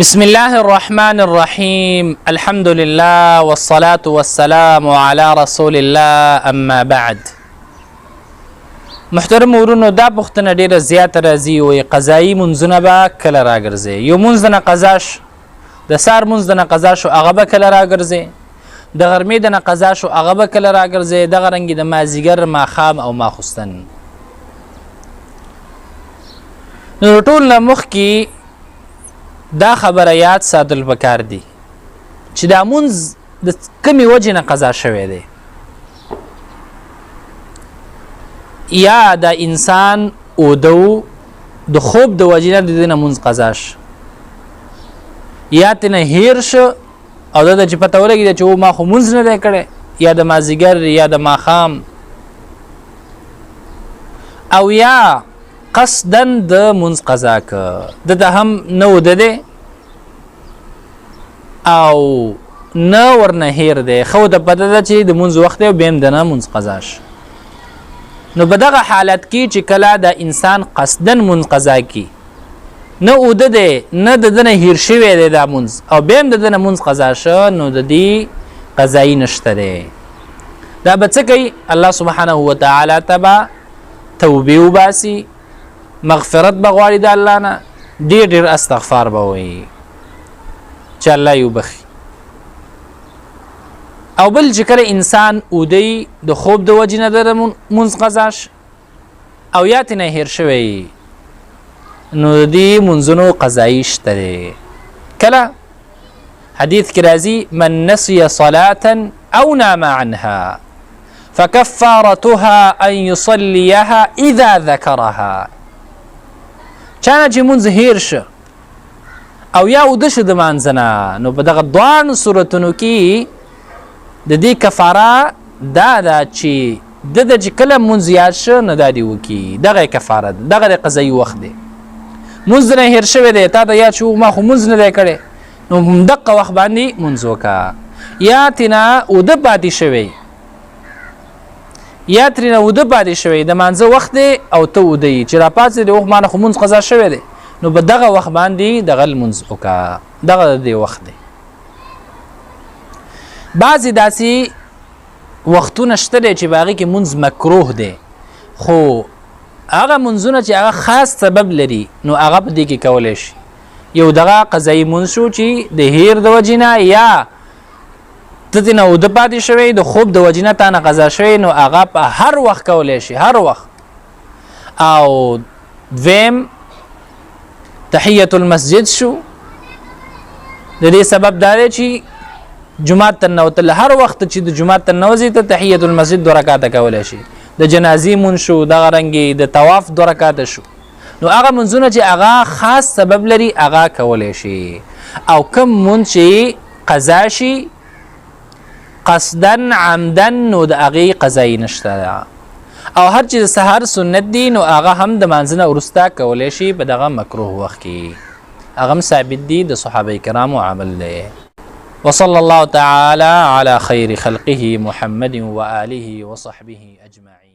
بسم الله الرحمن الرحیم، الحمد لله والصلاة والسلام على رسول الله، اما بعد. محترم ورونو، دا پوښتنه ډیره زیاته راځي، وایي قضایي منځونه به کله راګرځي؟ یو منځ نه قضا شو، د سهار منځ نه قضا شو، هغه به کله راګرځي؟ د غرمې د نه قضا شو، هغه به کله راګرځي؟ دغه رنګ د مازیګر، ماښام او ماخوستن. نو ټول نه مخکې دا خبره یاد ساتل پکار دي چې دا مونځ د کمی وجې نه قضا شوی دی. یا دا انسان اودو، د خوب د وجې نه د دې نه مونځ قضا شو، یا ترې نه هیر شو او دا چې پته ولګېده چې ما خو مونځ نه دی کړی، یا د مازیګر یا د ماښام، او یا قصدا د مونځ قضا که دته هم نه وده دی او نه ورنه هیر دی، خو د پته ده چې د مونځ وخت دی او بیا هم د نه مونځ قضا شو. نو په دغه حالت کې چې کله د انسان قصدا مونځ قضا کی، نه اوده دی نه د ده نه هیر شوی دی دا مونځ، او بیا هم د ده نه مونځ قضا شو، نو د دې قضایي نشته دی. دا به څه کوي؟ الله سبحانه وتعالی ته به توبې وباسي، مغفرت به غواړي د الله نه، ډېر ډېر استغفار به وایي چې الله یې وبخښي. او بل چې کله انسان اودی د خوب د وجې نه د مونځ قضا شي او یا ترې نه هېر شوی، نو د دې مونځونو قضایي شته دی. کله حدیث کې راځي: من نسي صلاة او نام عنها فكفارتها أن يصليها إذا ذكرها. چانه چې مونځ هیر شه او یا اوده شه د مانځه نه، نو په دغه دواړو صورتونو کې د دې کفاره دا ده چې د ده چې کله مونځ یاد شه نو دا دې وکړي. دغه یې کفاره ده، دغه د قضایي وخت دی. مونځ نه هیر شوی دی، تا ته یاد شو ما خو مونځ نه دی کړی، نو همدقه وخت باندې مونځ وکړه. یا ترېنه اوده پاتې شوی، یا ترېنه اوده پاتې شوی، د مانځه وخت دی او ته اوده یې، چې راپاڅېدې اوخ ما نه خو مونځ قضا شوی دی، نو په دغه وخت باندې دغه لمونځ وکړه، دغه د دې وخت دی. بعضې داسې وختونه شته دی چې په هغې کې مونځ مکروه دی، خو هغه مونځونه چې هغه خاص سبب لري نو هغه په دې کې کولی شي. یو دغه قضایي مونځ شو چې د هیر د وجې نه یا ته ترې نه اوده پاتې شوی، د خوب د وجې نه تا نه قضا شوی، نو هغه په هر وخت کولی شي، هر وخت. او دویم تحیت المسجد شو، د دې سبب دا دی چې جومات ته ننوتل، هر وخت چې د جومات ته ننوځي ته تحیت المسجد دوه رکعته کولی شي. د جنازې مونځ شو، دغه رنګې د طواف دوه رکعته شو، نو هغه مونځونه چې هغه خاص سبب لري هغه کولی شي. او کوم مونځ چې قضا شي قصدا عمدا نو د هغې قضایي نشته. او هر چې د سهار سنت دی نو هغه هم د مانځه نه وروسته کولی شي په دغه مکروه وخت کې، هغه هم ثابت دی د صحابه کرامو عمل دی. وصلى الله تعالى على خير خلقه محمد وآله وصحبه أجمعين.